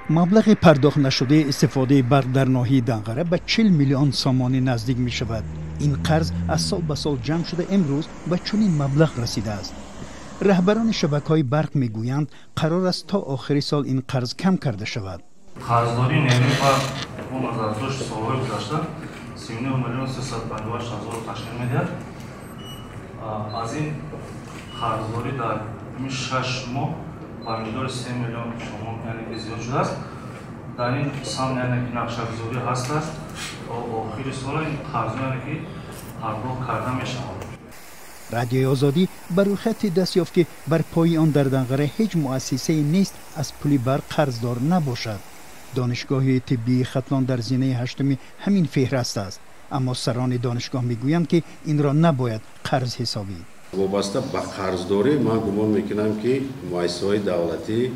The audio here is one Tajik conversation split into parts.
Маблағи пардохт нашудаи истифодаи барқ дар ноҳияи Данғара ба 40 миллион сомонӣ наздик мешавад. Ин қарз аз сол ба сол ҷамъ шуда, имрӯз ба чунин маблағ расидааст. Раҳбарони шабакаҳои барқ мегӯянд, қарор аст то охири сол ин қарз кам карда шавад. Қарздории нерӯи барқ бо назардошти солҳои гузашта 39 миллион 358 ҳазорро ташкил медиҳад. Аз ин қарздорӣ дар 6 моҳ ба миқдори 3 миллион сомон, яъне ки зиёд шудааст. Дар ин самт, яъне ки нақшагузорӣ ҳаст аст, то охири сол ин қарзҳо, яъне ки пардохт карда мешавад. Радиои Озодӣ ба рӯйхате даст ёфт, ки бар пои он дар Данғара ҳеҷ муассисае нест, аз пули барқ қарздор набошад. Донишгоҳи тиббии Хатлон дар зинаи ҳаштуми ҳамин феҳраст аст, аммо сарони донишгоҳ мегӯянд, ки инро набояд қарз ҳисобид. Вобаста ба қарздорӣ ман гумон мекунам, ки муассисаҳои давлатӣ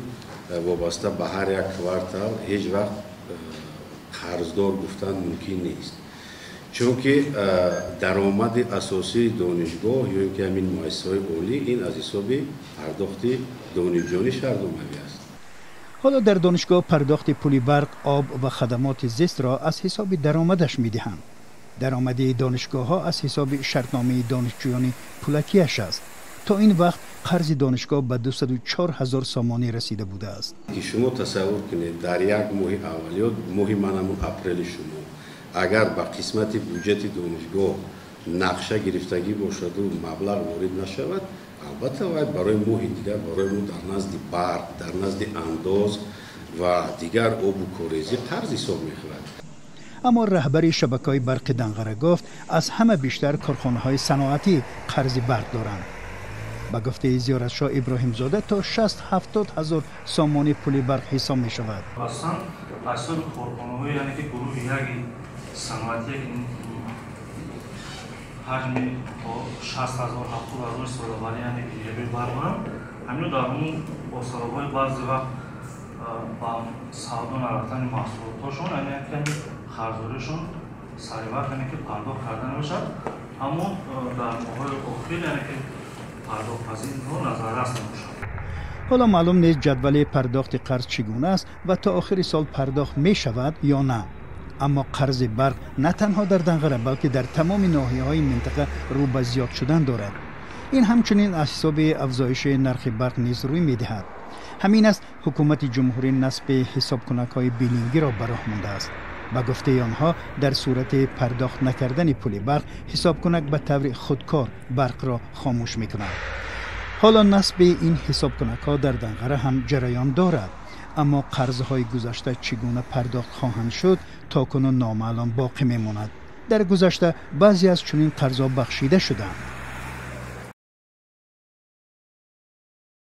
вобаста ба ҳар як квартал ҳеҷ вақт қарздор гуфтан мумкин нест, чунки даромади асосии донишгоҳ ё ин ки ҳамин муассисаҳои олӣ ин аз ҳисоби пардохти донишҷӯёни шаҳрномавӣ аст. Ҳоло дар донишгоҳ пардохти пули барқ, об ва хадамоти зистро аз ҳисоби даромадаш медиҳанд. Даромади донишгоҳҳо аз ҳисоби шартномаи донишҷӯёни пулакияш аст. То ин вақт қарзи донишгоҳ ба 204 ҳазор сомонӣ расида будааст. Ки шумо тасаввур кунед, дар як моҳи аввалиёт, моҳи манамун апрели, шумо агар ба қисмати буҷети донишгоҳ нақша гирифтагӣ бошаду маблағ ворид нашавад, албатта вай барои моҳи дигар барои мо дар назди барқ, дар назди андоз ва дигар обу корезӣ қарз ҳисоб мехӯрад. Аммо раҳбари шабакаҳои барқи Данғара гуфт, аз ҳама бештар корхонаҳои саноатӣ қарзи барқ доранд. Ба гуфтаи Зиёратшоҳ Иброҳимзода, то 60-70 ҳазор сомонӣ пули барқ ҳисоб мешавад. Аслан аз ҳисоби корхонаҳои, яъне ки гурӯҳи яки саноатие, ки ҳаҷми то 60 ҳазор, 70 ҳазор истифодабарӣ, яъне ки нерӯи барқ доранд, ҳамино дар умум бо сабабҳои баъзе вақт ба савдо нарафтани маҳсулотҳошон, яъне ки қарздоришон сари вақт, яъне ки пардохт карда намешавад, аммо дар моҳҳои охир, яъне ки пардохтпазирро назаррас мебошад. Ҳоло маълум нест, ҷадвали пардохти қарз чӣ гуна аст ва то охири сол пардохт мешавад ё на. Аммо қарзи барқ на танҳо дар Данғара, балки дар тамоми ноҳияҳои минтақа рӯ ба зиёд шудан дорад. Ин ҳамчунин аз ҳисоби афзоиши нархи барқ низ рӯй медиҳад. Ҳамин аст, ҳукумати ҷумҳурӣ насби ҳисобкунакҳои билингиро ба роҳ мондааст. Ба гуфтаи онҳо, дар сурати пардохт накардани пули барқ, ҳисобкунак ба таври худкор барқро хомӯш мекунад. Ҳоло насби ин ҳисобкунакҳо дар Данғара ҳам ҷараён дорад, аммо қарзҳои гузашта чӣ гуна пардохт хоҳанд шуд, то кунун номаълум боқӣ мемонад. Дар гузашта баъзе аз чунин қарзҳо бахшида шуданд.